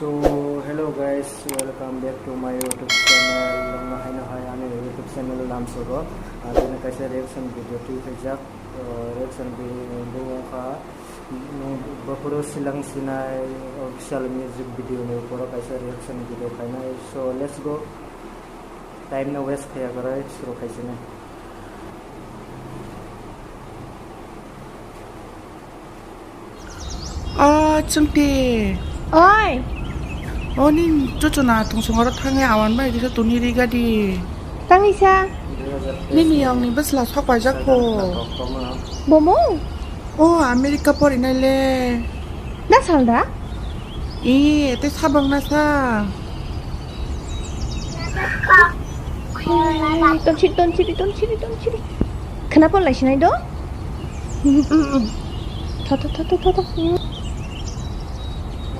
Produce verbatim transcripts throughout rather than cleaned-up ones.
So, hello guys, welcome back to my YouTube channel. Nokno haino hai ani YouTube channel lamsogo. Abini kaisa reaction video twi khaijak. Uh, reaction video wngkha, mm, Bafuru Silang Sinai official music video ni uporo kaisa reaction video khainai. So, let's go. Time no waste khaya kwrwi suru khaisini. O chwngte. Oi. O ni chuchuna tungsung oro thangwi awan bai kisa tuni ri gadi. Tangisa. Nini yong ni bwsla sok paijak kho. Bomo? O America porinai le. Na salda? Ee, tei sabang na sa. Ton chiri, ton chiri, ton chiri, ton chiri. Khna pon lai sinai do? Tho, tho, tho, tho, tho, tho.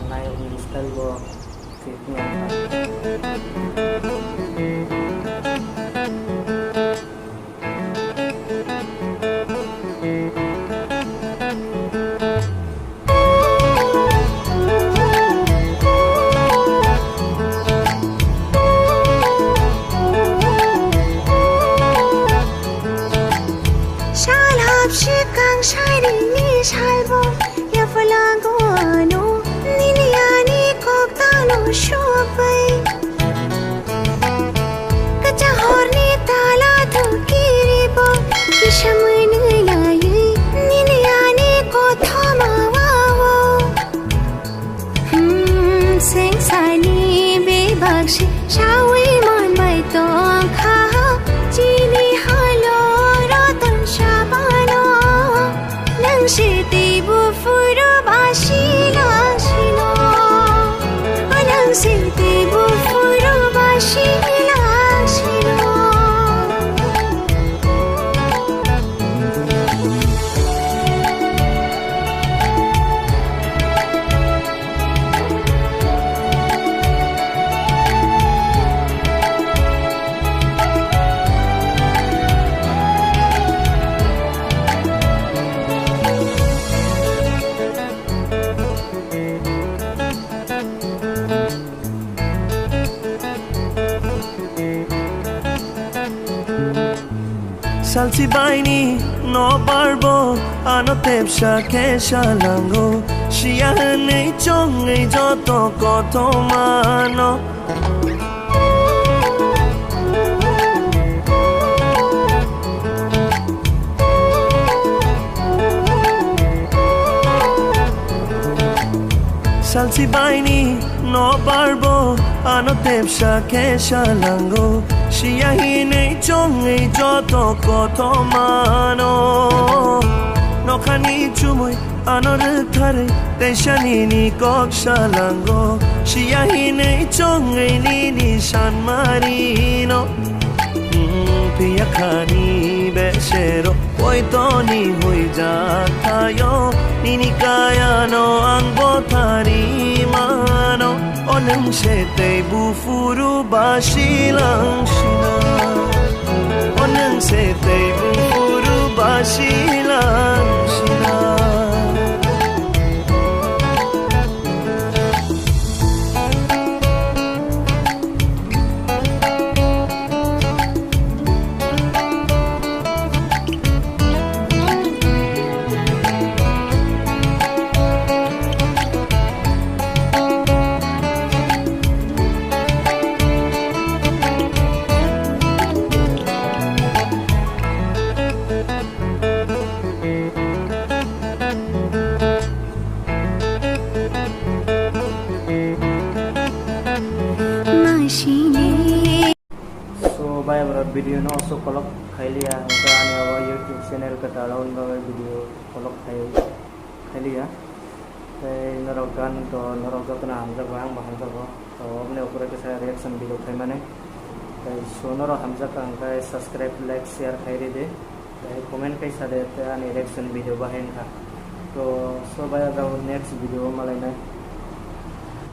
Nayok ni style bo fit ni. Sal hapsi kang shairi ni salbo yaphalango ano nini ani kok tano shobai. Kacha horni tala thukiri bo kisa mwnwi laiwi nini ani kothoma wao. Hmm, sengsani bebak si sawi man bai tong kha chini halo roton sabano. Nang se tei bufuru basi langsino. Nang se tei bufuru basi langsino. Salchi baini no barbo ano tepsa khe salango, siya hwnwi chongwi joto kothoma no. Salchi baini no barbo ano tepsa khe salango, siya hinwi chongwi joto kothoma no. Nokhani chumui ano rwktharwi teisa nini kok salango, siya hinwi chongwi nini sanmarino. Hmm, phiya khani besero poitoni huijak thayo, nini kayano ang bothari mano. O nwng se tei bufuru basi langsina. O nwng se tei bufuru basi langsina. So, bai borok video no aswk kolok khailiya, hwnkhe ani abo YouTube channel kwtal o wngwi video kolok khai, khailiya. Tei norok gan to norok jotono hamjakgo, angbo hamjakgo. To oboni upore kisa reaction video khaimani. Tei so norok hamjakha hwnkhe subscribe, like, share khai ridi. Tei comment kaisa de, tei ani reaction video bahai wngkha. To so bai o jago next video o malainai.